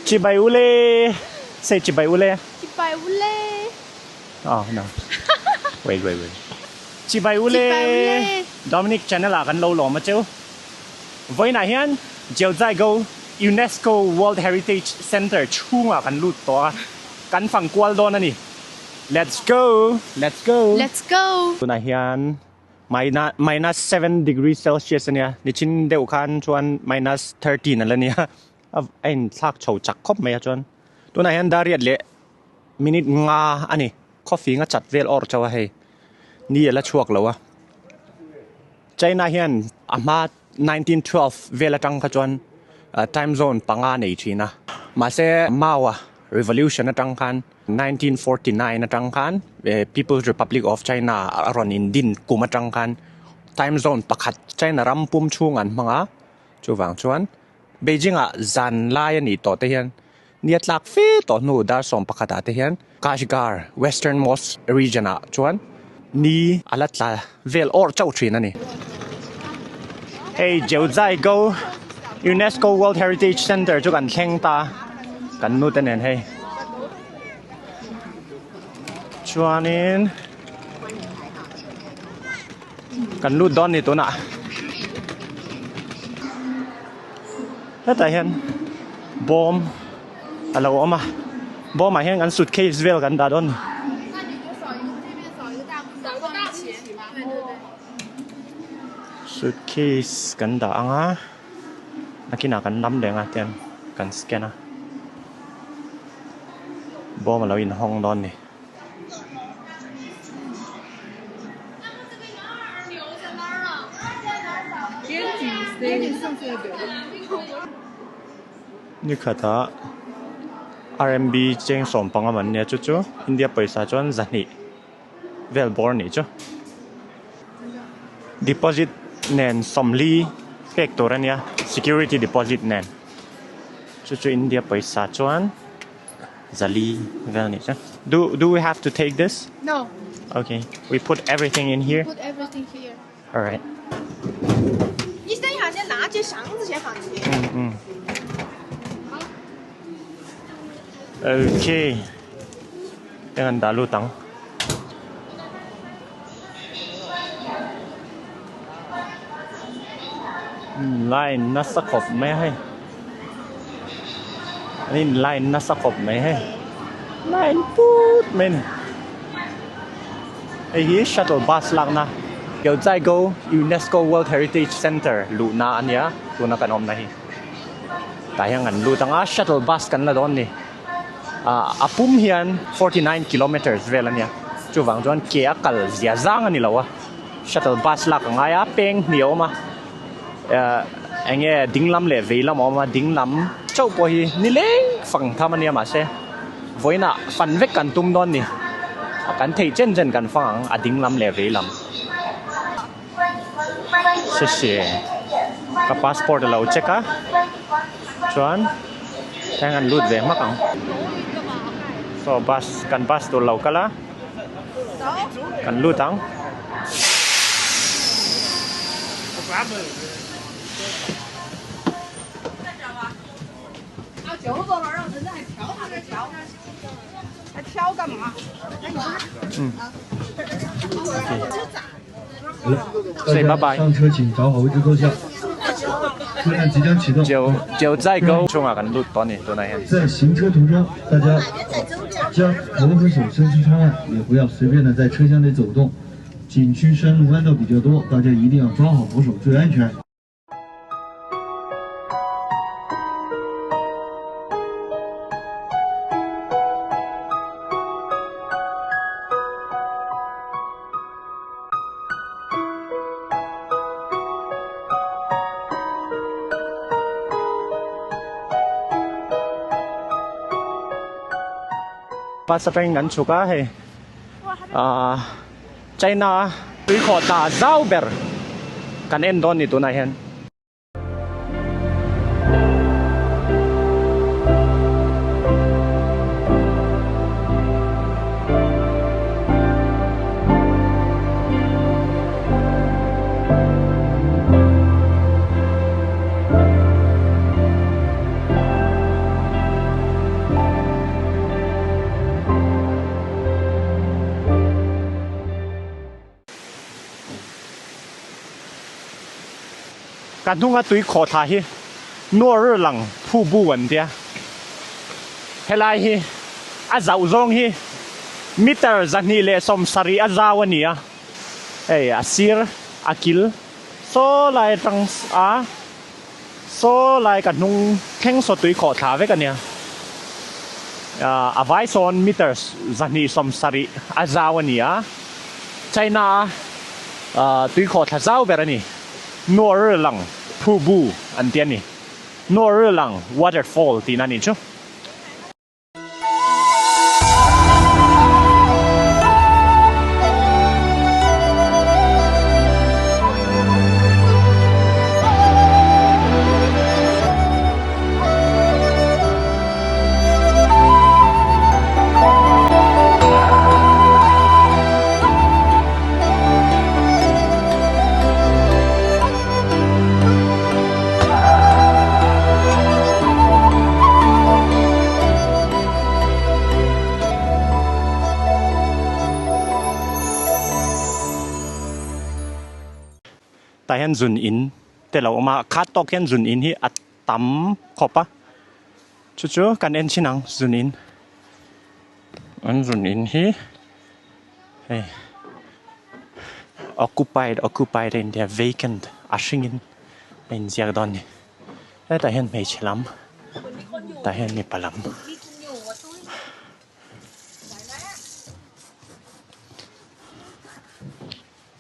Chibai ule! Say chibai ule! Chibai ule! Oh no. Wait wait wait. Chibai ule! Chibai ule! Dominic channel ah kan lo lawm a cheu. Vawiinah hian Jiaozhaigo UNESCO World Heritage Center chhungah kan lut tawh a, kan fang kual dawn a ni. Let's go! Let's go! Let's go! Tunah hian minus 7 degree Celsius a nia, nichin deuh khan chuan minus 13 a la nia, a inthlak chho chak khawp mai a chuan tunah hian dariat leh minute nga a ni, coffee nga chat vel awr chauh a hei, ni a la chhuak lo a. China hian a hma 1912 vel atang kha chuan time zone panga nei thin a, mahse Mao-a revolution atang khan 1949 atang khan People's Republic of China a rawn indin kum atang khan time zone pakhat China ram pum chhung an hmang a, chuvang chuan Beijing ah zan lai a nih tawh te hian nia tlak fe tawh hnu dar sawm pakhat ah te hian Kashgar western most region ah chuan ni a la tla vel awrh chauh thin a ni. Hei Jiuzhaigou UNESCO World Heritage Center chu kan thleng ta kan nu te nen hei chuanin kan lut dawn ni tunah hetah hian bawm a lo awm a bawmah hian kan suitcase vel kan dah dawn a ni. Suitcase kan dah ang a nakinah kan lam leh ang a tiang kan scan a bawm a lo inhawng dawn a ni. Ni khatah RMB cheng sawm panga man nia chu chu India pawisa chuan zahnih vel bawr a nih chu. Deposit nen sawmli pek tur a nia security deposit nen chu chu India pawisa chuan. Zali vel nih chu. Do do we have to take this? No. Okay. We put everything in here. Put everything here. All right. 你等一下，先拿起箱子先放进去。嗯嗯。Okay. Dengan dalu tang. Line nasa khawp mai a hei an in line nasa khawp mai hei line put mai a ni hei hi shuttle bus lakna Jiuzhaigou UNESCO World Heritage Center luhna a nia tuna kan awmna hi tah hian kan lut anga shuttle bus kan la dawn a ni ah a pum hian 49 kilometers vel a nia chuvang chuan ke a kal zia zang a ni lo a shuttle bus lak a ngai a peng hnih a awm a eh eng nge ding lam leh vei lam a awm a ding lam chauh pawh hi nileng fang tham a nia mahse vawiinah fan vek kan tum dawn a ni kan theih chen chen kan fang ang a ding lam leh vei lam sese ka passport a lo check a chuan heng an lut ve hmak ang saw bus kan bus tur lo kal a kan lut ang. 好了，大家上车请找好位置坐下。车辆即将启动。在行车途中，大家将头和手伸出窗外，也不要随便的在车厢内走动。景区山路弯道比较多，大家一定要抓好扶手，注意安全。Bus atangin kan chhuk a hei ahh China tuikhawh tla zau ber kan en dawn ni tunah hian. Ka hnunga tui khawhthla hi Nuar lang phu bu an tia. Helai hi a zauh zawng hi meter 270 a zau a ni a. Hei a sir a kil saw lai atang a saw lai ka hnung thleng saw tui khawhthla vek a nia. A vai sawn meter 270 a zau a ni a. China a tui khawhthla zau ber a ni. Nuar lang phu bu an ti a ni. Nuar lang waterfall tihna a nih chu. Tah hian zun in te lo awm a, khat tawk hian zun in hi a tam khawp a, chu chu kan en chhin ang zun in an zun in hi. Hei occupied occupied a intia vacant a hringin a inziak dawn a ni hetah hian hmeichhe lam tah hian mipa lam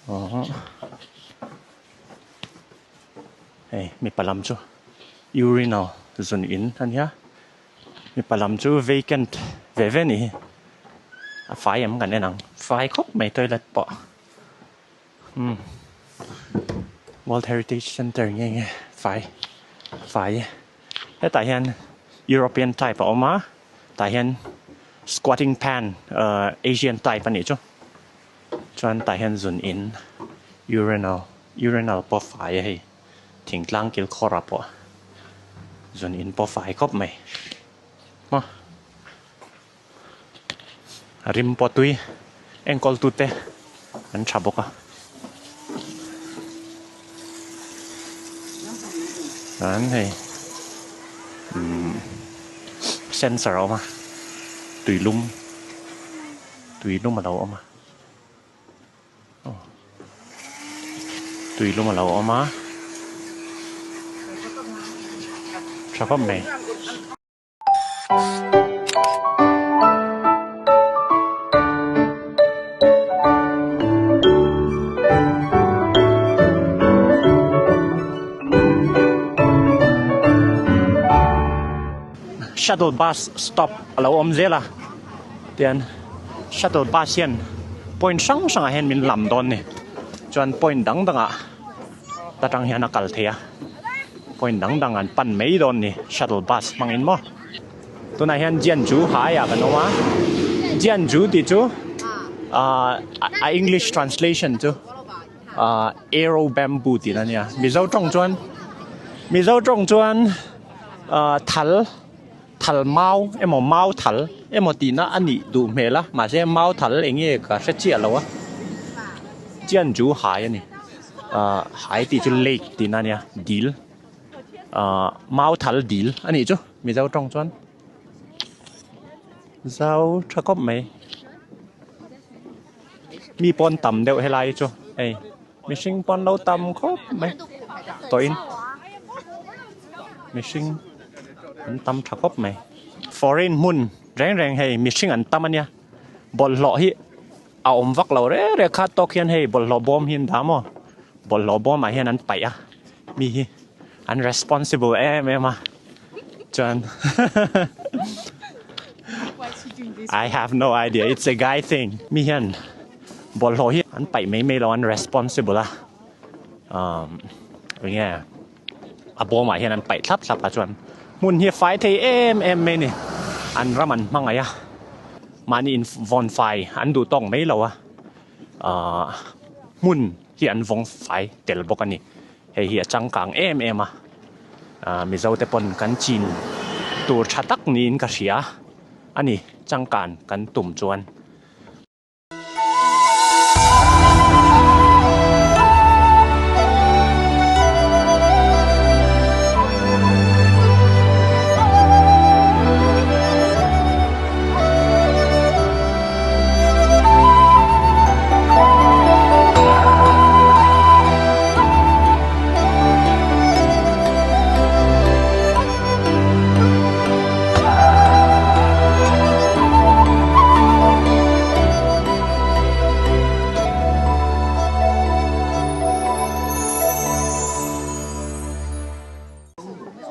aww hei mipa lam chu urinal zun in a nia. Mipa lam chu vacant ve ve ni hi a fai em kan en ang fai khawp mai toilet pawh umm world heritage centre nge nge fai fai e hetah hian european type a awm a tah hian squatting pan ahh asian type a nih chu chuan tah hian zun in urinal urinal pawh fai a hei. Thingtlang kil khawrah pawh zun in pawh fai khawp mai maw rim pawh tui enkawl tute an tha bawk a chuan hei umm sensor a awm a tuilum tuilum a lo awm a. Tui lum a lo awm a tha khawp mai. Shuttle bus stop a lo awm zel a tian shuttle bus hian point hrang hrangah hian min lam dawn a ni chuan point dang dangah ta tang hian a kal thei a point dang dang an pan mai dawn a ni shuttle bus hmangin maw tunah hian Jianju haiah kan awm a Jianju tih chu ahh a english translation chu ahh arrow bamboo tihna a nia mizo tawng chuan mizo tawng chuan. Ahh thal thal mau emaw mau thal emaw tihna a nih duh hmel a mahse mau thal eng nge ka hre chiah lo a chian chu hai a ni ahh hai tih chu lake tihna a nia dil ahh mau thal dil a nih chu mizo tawng chuan zau tha khawp mai mi pawn tam deuh helai chu hei. Mihring pawn lo tam khawp mai tawhin mihring an tam tha khawp mai. Foreign hmun reng reng hei mihring an tam a nia bawlhhlawh hi a awm vak lo reng reng kha tawk hian hei bawlhhlawh bawm hi an dah maw bawlhhlawh bawmah hian an paih a mi hi an responsible em em a chuan I have no idea it's a guy thing mi hian. Bawlhhlawh hi an paih mai mai lo an responsible a umm eng nge a bawmah hian an paih thlap thlap a chuan hmun hi a fai thei em em mai a ni an ram an hmangaih a mahni in vawn fai an duh tawk mai lo a ahh hmun hi an vawng fai tel bawk a ni hei hi a changkang em em a ahh mizo te pawn kan chin tur tha tak niin ka hria a ni changkan kan tum chuan.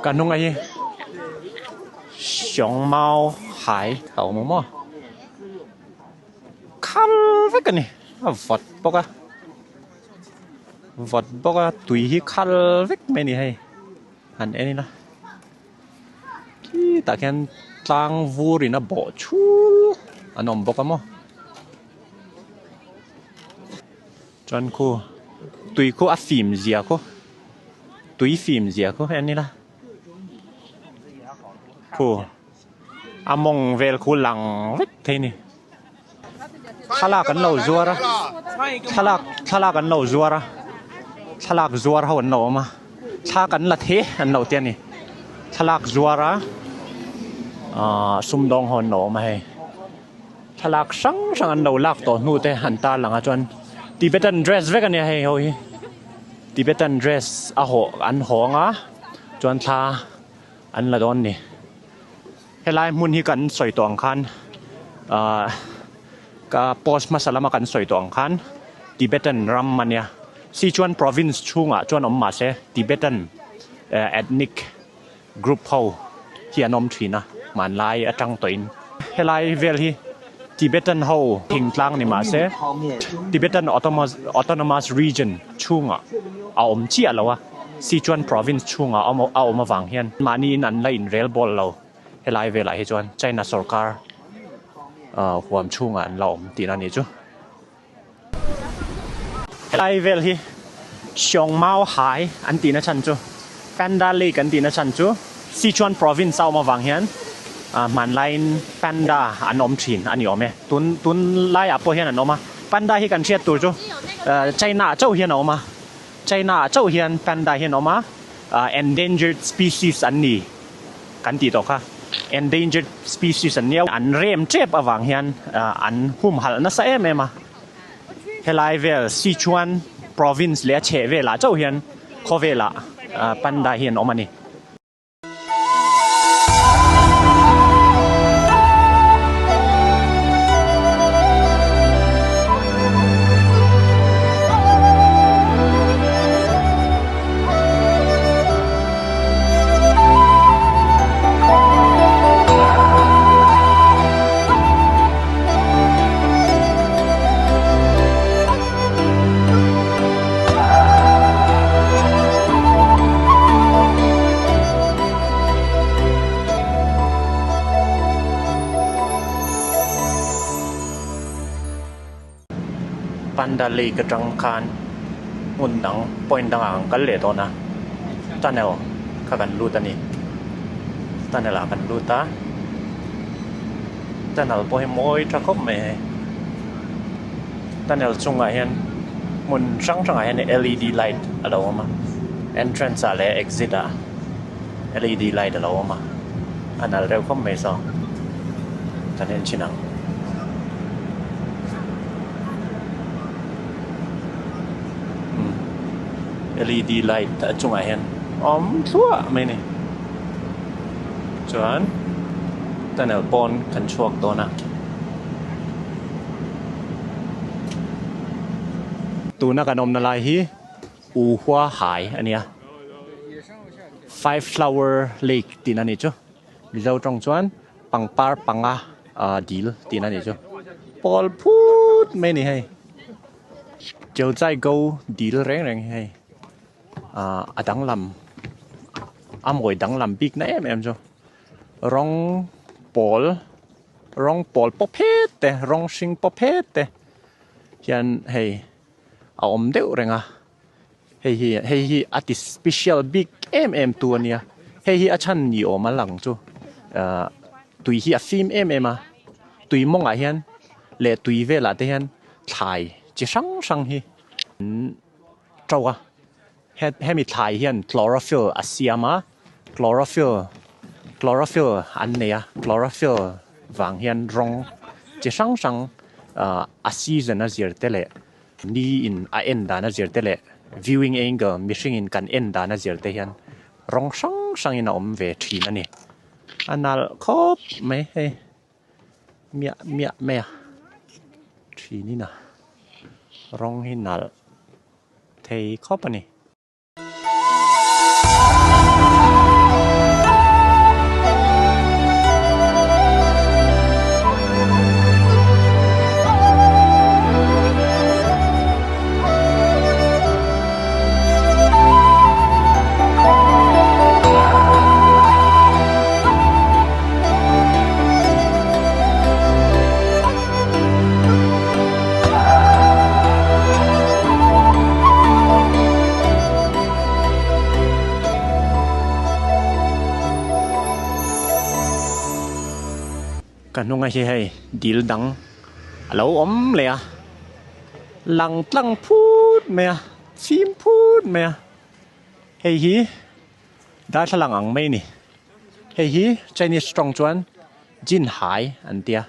Ka hnunga hi Hsiung Mau Hai a awm maw? Khal vek a ni a vawt bawk a vawt bawk a tui hi khal vek mai a ni hei han en ila khitah khian tlang vur in a bawh chhul an awm bawk a maw. Chuan khu tui khu a fim zia khu tui fim zia khu en ila khu a mawng vel khu lang vek thei ni thlalak an lo zuar a thlalak thlalak an lo zuar a thlalak zuar ho an lo awm a thla kan la the an lo ti a ni thlalak zuar a ahh sumdawng ho an lo awm a hei. Thlalak hrang hrang an lo lak tawh hnu te an tar lang a chuan Tibetan dress vek a nia hei ho hi Tibetan dress a hawh an hawng a chuan thla an la dawn ni helai hmun hi kan sawi tawh ang khan ahh ka post hmasa lama kan sawi tawh ang khan Tibetan ram a nia Sichuan province chhungah chuan awm mahse Tibetan ethnic Group ho hi an awm thin a, hmanlai atang tawhin helai vel hi Tibetan ho thingtlang ni mahse Tibetan Autonomous Region chhungah a awm chiah lo a, Sichuan Province chhungah a awm avang hian mahniin an la inrel bawl lo helai velah hi chuan China sorkar huam chhungah an la awm tihna a nih chu. Helai vel hi Xiong Mao Hai an tihna chhan chu Panda Lake an tihna chhan chu Sichuan Province a awm avang hian hmanlaiin panda an awm thin a ni awm e. Tun tunlaiah pawh hian an awm a, panda hi kan hriat tur chu China ah chauh hian a awm a, China ah chauh hian panda hi an awm a, endangered species an ni kan tih tawh kha. Endangered species an nia, an rem tep avang hian an humhalh nasa em em a. Helai vel Sichuan province leh a chheh velah chauh hian khawvelah panda hi an awm a ni. Panda Lake atang khan hmun dang point dangah kan kal leh dawn a tunnel kha kan lut a ni tunnel ah kan lut a tunnel pawh hi mawi tha khawp mai hei tunnel chungah hian hmun hrang hrangah hian L E D light a lo awm a entrance ah leh exit ah L E D light a lo awm a a nalh reuh khawp mai saw kan en chhin ang. Led light a chungah hian a awm thluah mai a ni chuan tunnel pawn kan chhuak dawn a tuna kan awmna lai hi Uhua Hai a nia Five Flower Lake tihna a nih chu Mizo tawng chuan pangpar panga dil tihna a nih chu pawl phut mai a ni hei. Cheuchai go dil reng reng hi hei ah a danglam a mawi danglam bik na em em chu rawng pawl rawng pawl pawp het te rawng hring pawp het te hian hei a awm deuh reng a hei hi hei hi a ti special bik em em tu a nia hei hi a chhan ni awm a lang chu ah tui hi a fim em em a tui mawngah hian leh tui velah te hian. Thlai chi hrang hrang hi an to a hemi thlai hian chlorophyll a siam a chlorophyll chlorophyll an nei a chlorophyll vang hian rawng chi hrang hrang ah a season a zir te leh ni in a en dan a zir te leh viewing angle mihring in kan en dan a zir te hian rawng hrang hrang in a awm ve thin a ni a nalh khawp mai hei. Miah miah mai a thinin a rawng hi nalh thei khawp a ni. Ka hnunga hi hei dil dang a lo awm leh a, lang tlang phut mai a, chim phut mai a, hei hi darthlalang ang mai a ni. Hei hi Chinese tawng chuan Jin Hai an tia,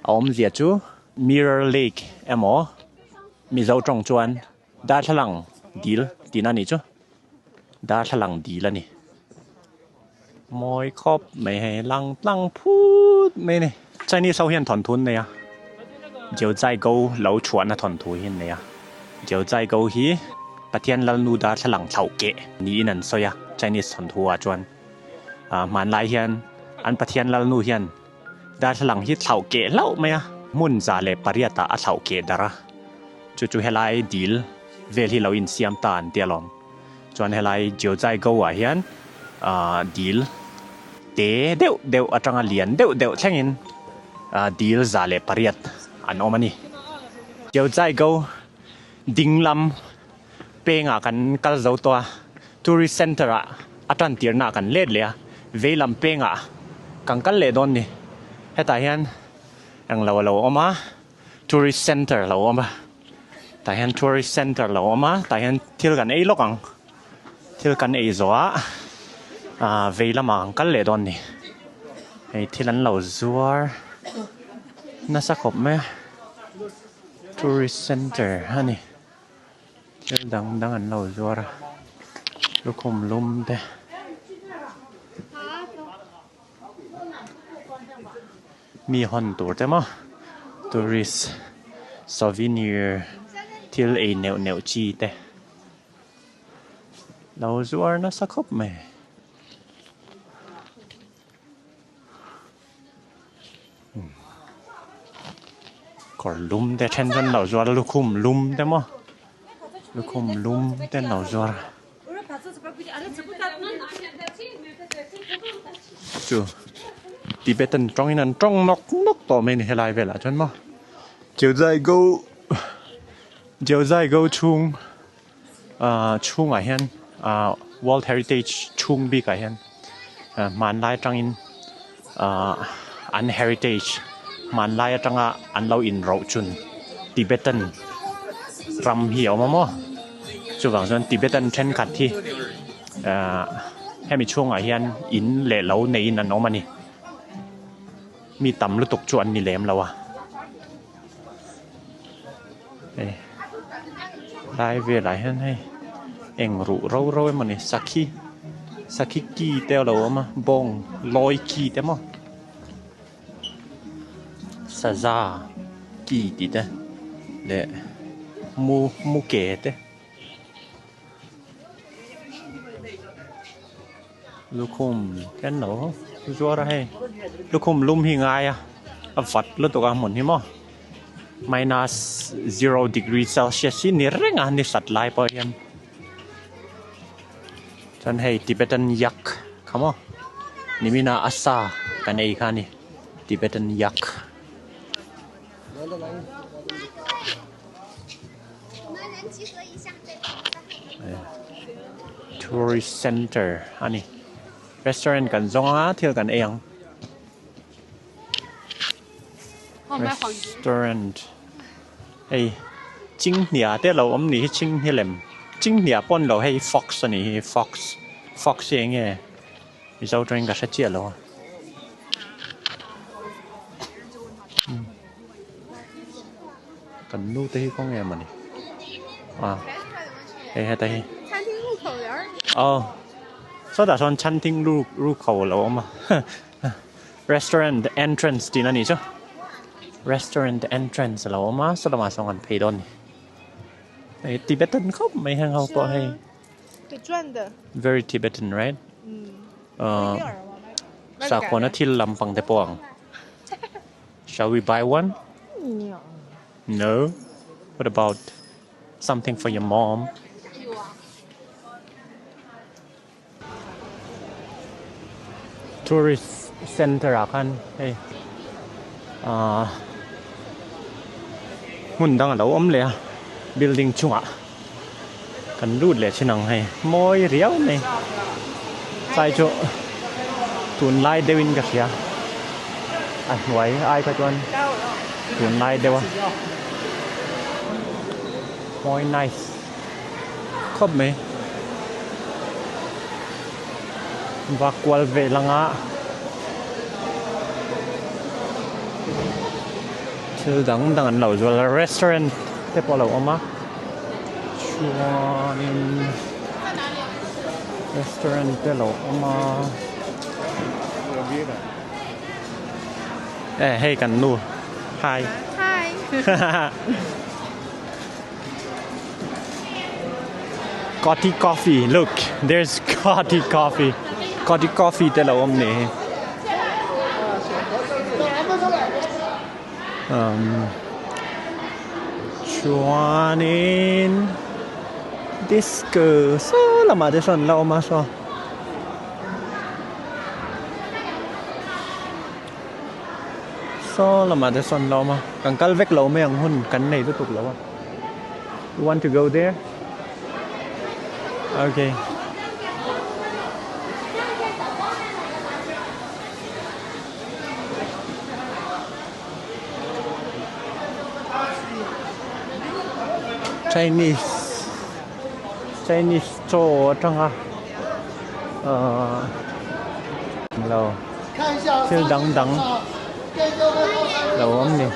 a awmzia chu Mirror Lake emaw Mizo tawng chuan darthlalang dil tihna a nih chu. Darthlalang dil a ni. Mawi khawp mai hei lang tlang phut mai a ni. Chinese ho hian thawnthu an nei a, Jiuzhaigou lo chhuahna thawnthu hi an nei a. Jiuzhaigou hi Pathian Lalnu darthlalang thlauh keh niin an sawi a Chinese thawnthu ah chuan. Ah hmanlai hian an Pathian Lalnu hian darthlalang hi thlauh keh hlauh mai a, hmun 108 ah a thlauh keh darh a. Chu chu helai dil vel hi lo insiam ta an ti alawm. Chuan helai Jiuzhaigou ah hian ahh dil te deuh deuh atanga lian deuh deuh thlengin ahh dil 108 an awm a ni. Jiuzhaigou ding lam pengah kan kal zo tawh a, tourist center ah a tan tirna ah kan let leh a, vei lam pengah kan kal leh dawn ni. Hetah hian englo a lo awm a. Tourist center lo awm a tah hian tourist center lo awm a tah hian thil kan ei lawk ang thil kan ei zawh ah ah vei lamah kan kal leh dawn a ni hei thil an lo zuar nasa khawp mai a tourist center a ni thil dang dang an lo zuar a lukhum lum te. Mi hawn tur te maw tourist souvenir thil ei neuh neuh chi te lo zuar nasa khawp mai. Kawr lum te then chuan lo zuar a lukhum lum te maw lukhum lum te an lo zuar a. Chu Tibetan tawngin an tawng nawk nawk tawh mai a ni helai velah chuan maw Jiuzhaigou Jiuzhaigou chhung ah chhungah hian ah World Heritage chhung bikah hian ah hmanlai atangin ah an heritage hmanlai atanga an lo inrohchun Tibetan ram hi a awm a maw chuvang chuan Tibetan thenkhat hi ah hemi chhungah hian in leh lo neiin an awm a ni mi tam lutuk chu an ni lem lo a hei lai velah hian hei eng ruh ro ro emaw ni sakhi sakhi ki te a lo awm a bawng lawi ki te maw saza ki tih te leh mu mu ke te. Lukhum ten lo zuar a hei lukhum lum hi ngai a a vat lutuk a hmun hi maw minus zero degree celsius hi ni reng a ni sat lai pawh hian chuan hei tibetan yak kha maw nimina a sa kan ei kha a ni tibetan yak. Tourist center a ni restaurant kan zawng a thil kan ei ang restaurant hei chinghnia te lo awm ni hi chinghnia lem chinghnia pawh ni lo hei fox a ni hi fox fox hi eng nge mizo tawngin ka hre chiah lo a. Kan nu te hi kawng em ani a hei heta hi aw sawtah sawn chanting lu lu kho a lo awm a restaurant entrance tihna a nih chu restaurant entrance a lo awm a saw lamah sawn kan phei dawn a ni hei tibetan khawp mai heng ho pawh hei very tibetan right ahh sakhuana thil lampang te pawh ang. Shall we buy one? No. No? What about something for your mom? Tourist center ah khan hei ah hmun dang a lo awm leh a building chungah kan lut leh thin ang hei mawi riau mai tlai chu tunlai deuhin ka hria. A hnuai ai kha chuan tunlai deuh a mawi nice khawp mai vak kual vel anga thil dang dang an lo zual a restaurant te pawh a lo awm a chuanin restaurant te a lo awm a. E hei kan nu hi hi Cotti coffee look there's Cotti coffee Cotti coffee te lo awm ni hi um chuanin disco saw lamah te sawn an la awm a saw. Saw lamah te sawn la awm a kan kal vek lo mai ang hun kan nei lutuk lo a you want to go there okay Chinese Chinese chaw atanga ahh lo thil dang dang lo awm ni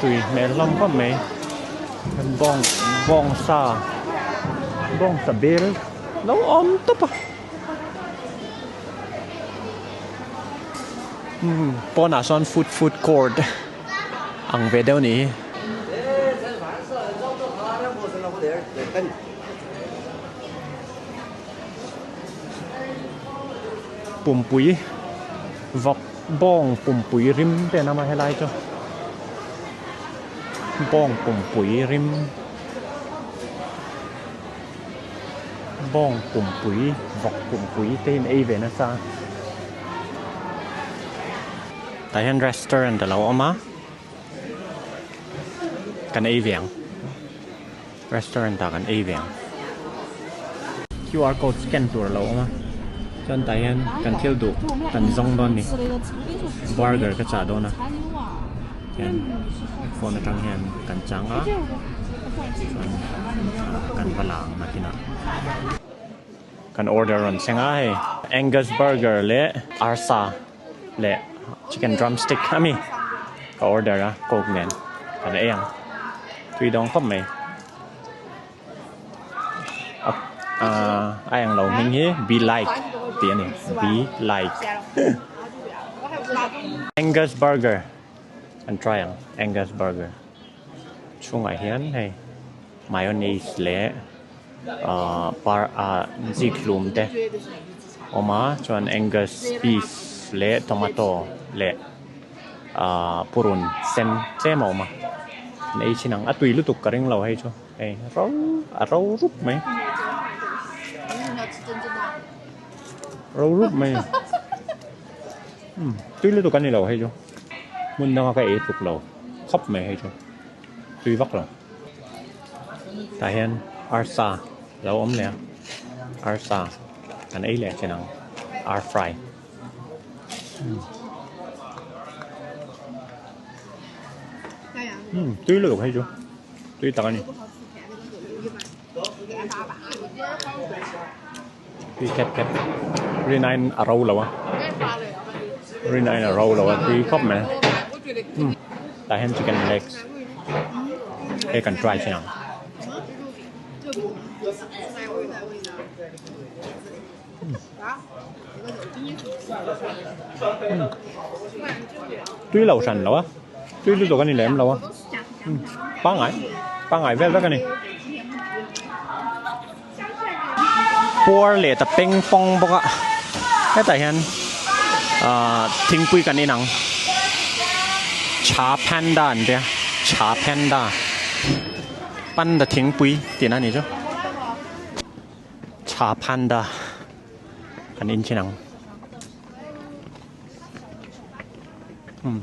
tui hmel hlawm khawp mai bawng bawngsa bawngsa bel lo awm tawp a pawnah sawn food food court. Ang ve deuh ni. Pumpui vawk bawng pumpui rim te an awm a helai chu bawng pumpui rim bawng pumpui vawk pumpui te hi an ei ve nasa. Tah hian restaurant a lo awm a kan ei ve ang restaurant ah kan ei ve ang qr code scan tur a lo awm a chuan tah hian kan thil duh kan zawng dawn a ni burger ka chah dawn a hian phone atang hian kan chang a chuan kan va la ang nakinah. Kan order rawn thleng a hei Angus burger leh arsa. leh chicken drumstick ami ka order a coke nen kan ei ang tui dawng khawp mai ahh a englo hming hi be like tih a ni be like Angus burger an try ang Angus burger chhungah hian hei mayonnaise leh ahh par ah zikhlum te awm a chuan angus beef leh tomato leh ahh purun sen tlem a awm a an ei thin ang a tui lutuk ka ring lo hei chu hei ro a ro rup mai ro rup mai tui lutuk a ni lo hei chu hmun danga ka ei tluk lo khawp mai hei chu tui vak lo. Tah hian arsa lo awm leh a arsa kan ei leh chin ang ar fry umm tui lutuk hei chu tui tak a ni tui khep khep rin aiin a ro lo a rin aiin a ro lo a tui khawp mai umm tah hian chicken legs hei kan try thin ang tui lo hran lo a tui lutuk a ni lem lo a pangngai pangngai vel vek a ni. Puar leh ta peng pawng bawk a hetah hian ahh thingpui kan inang cha panda an tia cha panda panda thingpui tihna a nih chu cha panda kan in thin ang umm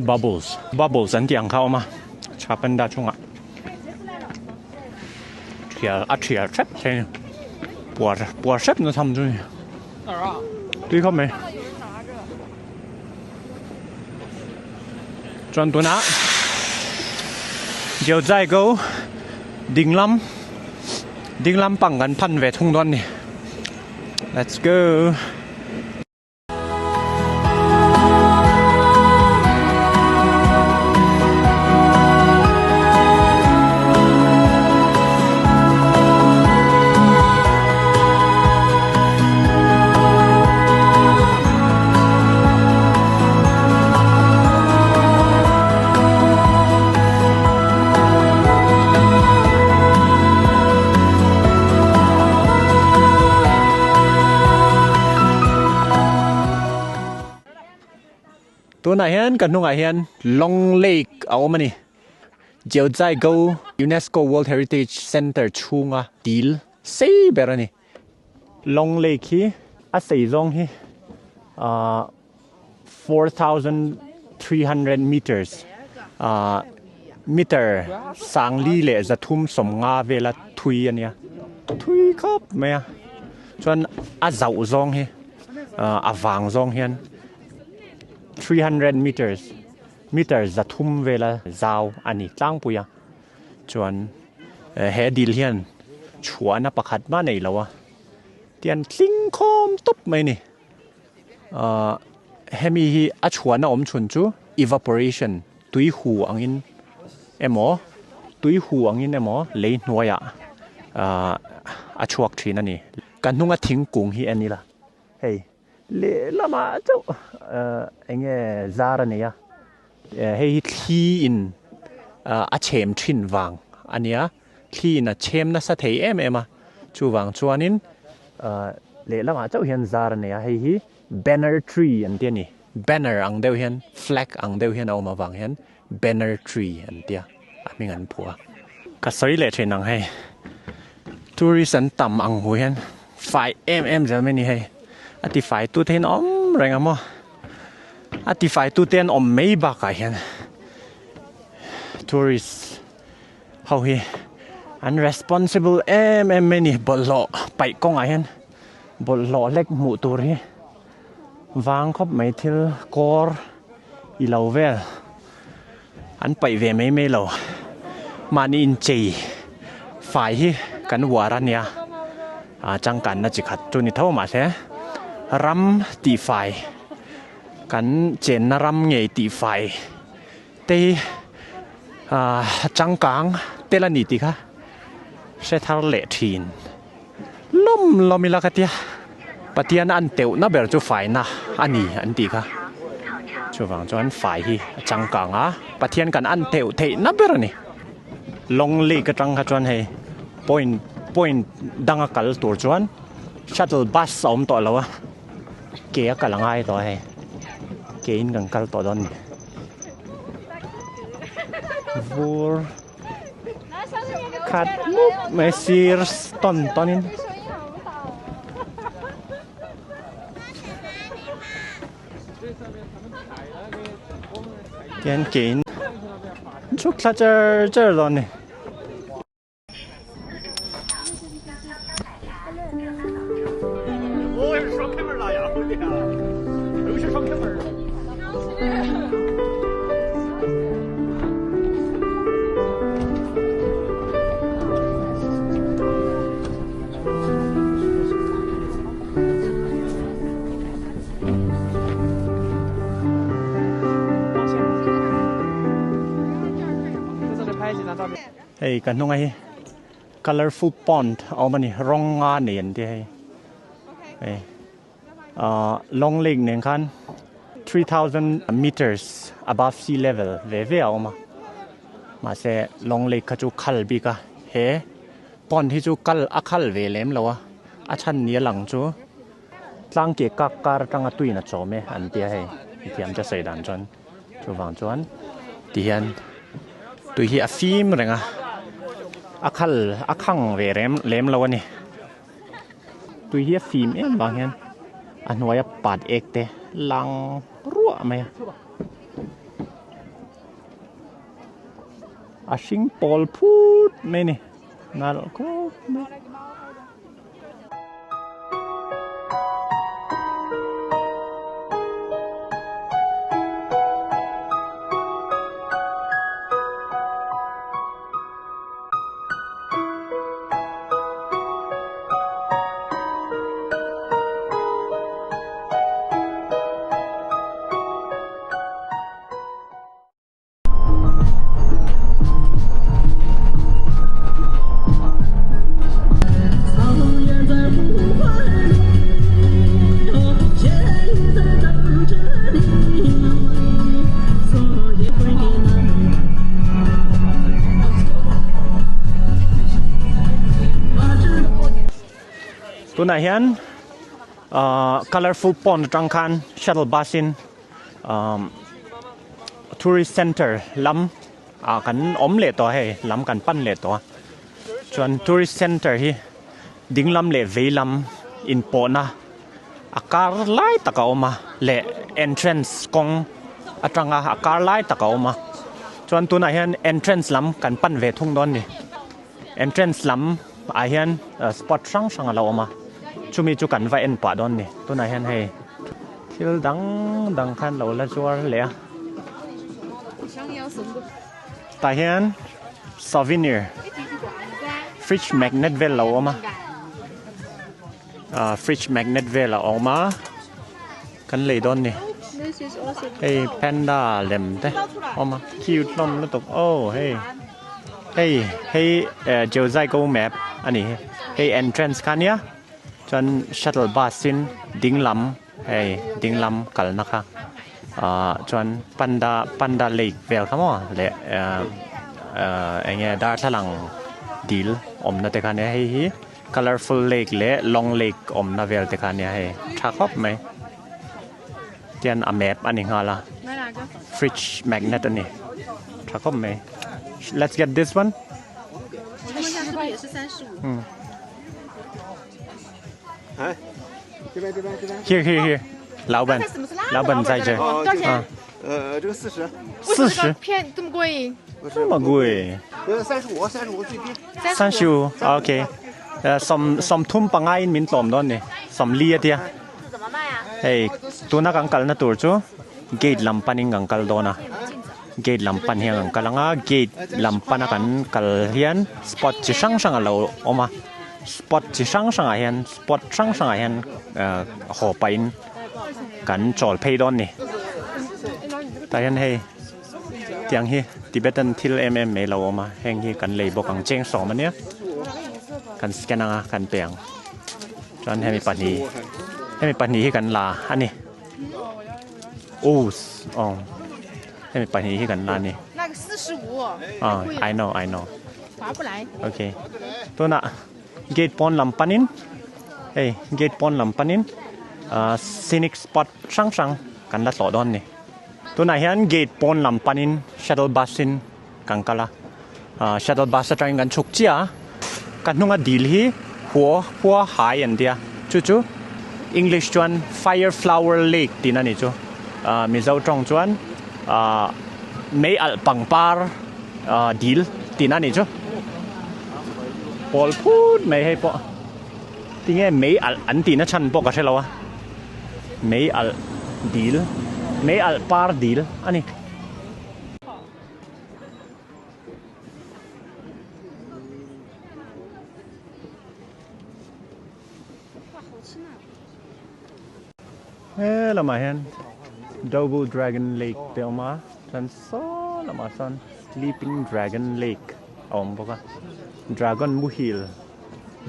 bubbles bubbles an tih ang kha a awm a cha panda chungah. Thial a thial hrep thei a ni puar puar hrep na tham chu a ni. Tui khawp mai. Chuan tunah Jiuzhaigou dinglam dinglam pang kan phan ve thung dawn a ni. Let's go. Tunah hian ka hnungah hian Long Lake a awm a ni. Jiuzhaigou UNESCO World Heritage Centre chhunga dil sei ber a ni. Long Lake hi a sei zawng hi ahh 4300 meters ahh meter sangli leh 350 vela thui a nia thui khawp mai a chuan a zauh zawng hi ahh a vang zawng hian 300 meters meter 300 vela zau a ni tlangpui a. Chuan he dil hian chhuahna pakhat mah nei lo a, tian tling khawm tawp mai a ni. Ahh hemi hi a chhuahna awm chhun chu evaporation tui hu angin emaw tui hu angin emaw lei hnuaiah ahh a chhuak thin a ni. Ka hnunga thingkung hi en ila hei lehlamah chauh ahh eng nge zar a nei a. Hei hi thli in a chhem thin vang a nia, thli in a chhem nasa thei em em a, chuvang chuanin lehlamah chauh hian zar a nei a, hei hi banner tree an ti a ni, banner ang deuh hian flag ang deuh hian a awm avang hian banner tree an tia a hming an phuah a. Ka sawi leh thin ang hei, tourist an tam ang hu hian fai em em zel mai a ni hei, a ti fai tu te hian a awm reng a maw. A tifaitute an awm mai bakah hian tourist ho hi an responsible em em mai a ni bawlhhlawh paih kawngah hian bawlhhlawh hlek hmuh tur hi vang khawp mai thil kawr i lo vel an paih ve mai mai lo mahni inchei fai hi kan uar a nia ah changkanna chi khat chu ni tho mahse ram tihfai kan chenna ram ngei tihfai te hi ah changkang tel a ni tih kha hre thar leh thin lawm lawm ila ka tia Pathian an teuhna ber chu faina a ni an tih kha chuvang chuan fai hi a changkang a Pathian kan an teuh theihna ber a ni Long Lake atang kha chuan hei point point danga kal tur chuan shuttle bus a awm tawh lo a ke a kal a ngai tawh a hei ke in kan kal tawh dawn a ni vur. Khat mup mai sir tawn tawn in. Tian ke in chhuk thla char char dawn ni. Hei ka hnunga hi colourful pond a awm a ni rawng nga nei an tia hei hei ahh long lake nen khan 3000 meters above sea level ve ve a awm a mahse long lake kha chu khal bik a he pond hi chu kal a khal ve lem lo a a chhan ni a lang chu tlang ke kak kar atanga tuin a chawm e an tia hei mithiam te sawi dan chuan. Chuvang chuan tihian tui hi a fim reng a, a khal a khang ve rem lem lo a ni. Tui hi a fim em vang hian a hnuaia pat ek te lang ruah mai a. A hring pawl phut mai a ni nalh khawp mai. Tunah hian ahh colourful pond atang khan shuttle bus in umm tourist centre lam ah kan awm leh tawh a hei lam kan pan leh tawh a chuan tourist centre hi ding lam leh vei lam inpawhna a kar lai tak a awm a leh entrance kawng atanga a kar lai tak a awm a chuan tunah hian entrance lam kan pan ve thung dawn a ni entrance lam ah hian spot hrang hrang a lo awm a chumi chu kan va en pah dawn a ni tunah hian hei thil dang dang khan lo la zuar leh a tah hian souvenir fridge magnet vel a lo awm a. Ah fridge magnet vel a awm a kan lei dawn ni hei panda lem te awm a cute hlawm lutuk aw hei hei hei eh Jiuzhaigou map a ni hei entrance kha ania chuan shuttle bus in ding lam hei ding lam kalna kha ah chuan panda panda lake vel kha maw leh eh eng nge darthlalang dil awmna te kha ania hei hi. Colourful lake leh long lake awmna vel te kha ania hei tha khawp mai tian a map a ni nghal a fridge magnet a ni tha khawp mai let's get this one hmm here here here 老板老板在这啊呃这个四十四十骗这么贵这么贵呃三十五三十五最低三十五 ok 呃 sawm sawmthum panga in min tlawm dawn ni sawmli a tia hei tuna kan kalna tur chu gate lam panin kan kal dawn a gate lam pan hian kan kal anga gate lam pana kan kal hian spot chi hrang hrang a lo awm a spot chi hrang hrang ah hian spot hrang hrang ah hian ah haw pahin kan chawl phei dawn ni tah hian hei. Tiang hi Tibetan thil em em mai lo awm a, heng hi kan lei bawk ang cheng sawm ania, kan scan anga kan pe ang. Chuan hemi pahnih, hemi pahnih hi kan la a ni. Ooh aw hemi pahnih hi kan la a ni. Ah I know I know. Okay tunah gate pawn lam panin hei gate pawn lam panin ah scenic spot hrang hrang kan la tlawh dawn a ni. Tunah hian gate pawn lam panin shuttle bus in kan kal a, ah shuttle bus atangin kan chhuk chiah a, ka hnunga dil hi hua hua hai an tia chu chu English chuan fire flower lake tih na ni chu, ah Mizo tawng chuan ah mei alh pangpar ah dil tih na ni chu, pawl phut mai hei pawh tinge mei alh an tih na chhan pawh ka hre lo a. Mei alh dil, mei alh par dil a ni. He lamah hian Double Dragon Lake te a awm a, chuan saw lamah sawn Sleeping Dragon Lake a awm bawk a, Dragon muhil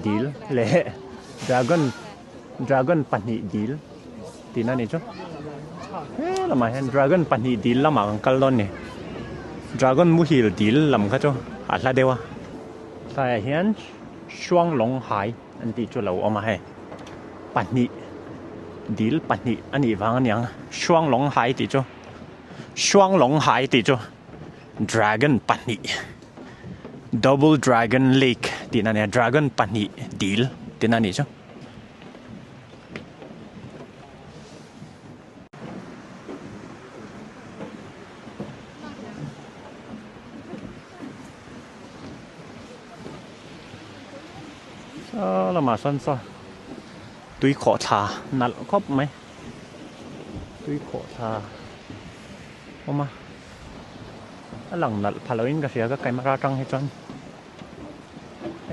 dil leh Dragon Dragon pahnih dil tihna a nih chu he lamah hian dragon pahnih dil lamah kan kal dawn a ni dragon muhil dil lam kha chu a hla deuh a tlaiah hian Shuanglong hai an tih chu a lo awm a hei pahnih dil pahnih a nih vang a niang Shuanglong hai tih chu Shuanglong hai tih chu dragon pahnih. Double Dragon Lake tihna a nia dragon pahnih dil tihna a nih chu. Saw lamah sawn saw tui khawh thla nalh khawp mai tui khawh thla awm a. A lang nalh pha loin ka hria ka camera atang hi chuan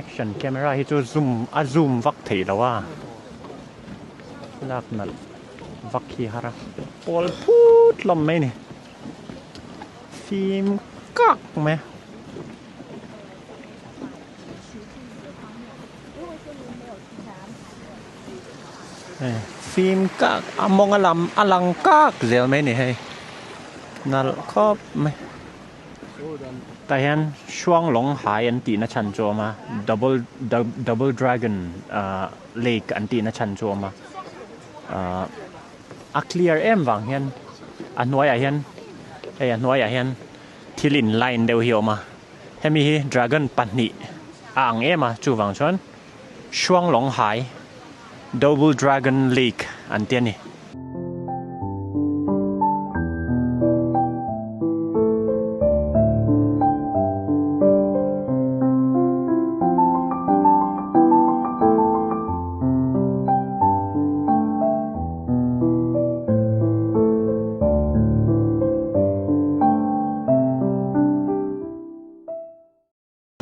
action camera hi chu zoom a zoom vak theih lo a lak nalh vak hi har a pawl phut hlawm mai a ni fim kak mai a. Fim kak a mawng a lam a lang kak zel mai a ni hei nalh khawp mai. Tah hian Shuanglong Hai an tihna chhan chu a awm a, Double Double Dragon ahh Lake an tihna chhan chu a awm a, ahh a clear em vang hian a hnuaiah hian hei a hnuaiah hian thil in line deuh hi a awm a, hemi hi dragon pahnih a ang em a chuvang chuan Shuanglong Hai Double Dragon Lake an ti a ni.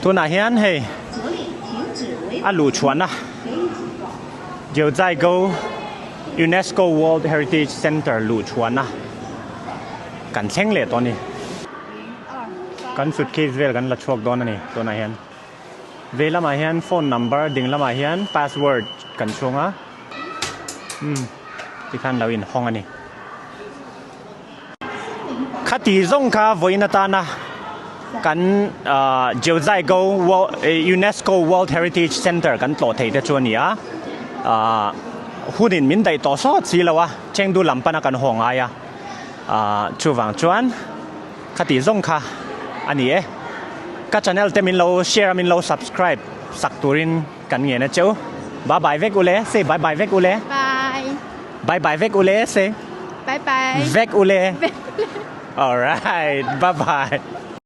Tunah hian hei a luh chhuahna Jiuzhaigou UNESCO World Heritage Centre luh chhuahna kan thleng leh tawh a ni. Kan suitcase vel kan la chhuak dawn a ni tunah hian. Vei lamah hian phone number ding lamah hian password kan chhung a umm tikhan lo inhawng a ni. Khati zawng kha vawiin atana kan ahh Jiuzhaigou UNESCO World Heritage Centre kan tlawh theih te chu a ni a ahh hunin min daih tawh sawt si lo a Chengdu lam pana kan haw ngai a ahh chuvang chuan. Khati zawng kha a ni e. Ka channel te min lo share a min lo subscribe sak turin kan ngen a cheu. Bye bye vek ule say bye bye vek ule. Bye. Bye bye vek ule say. Bye bye. Vek ule. Alright bye bye.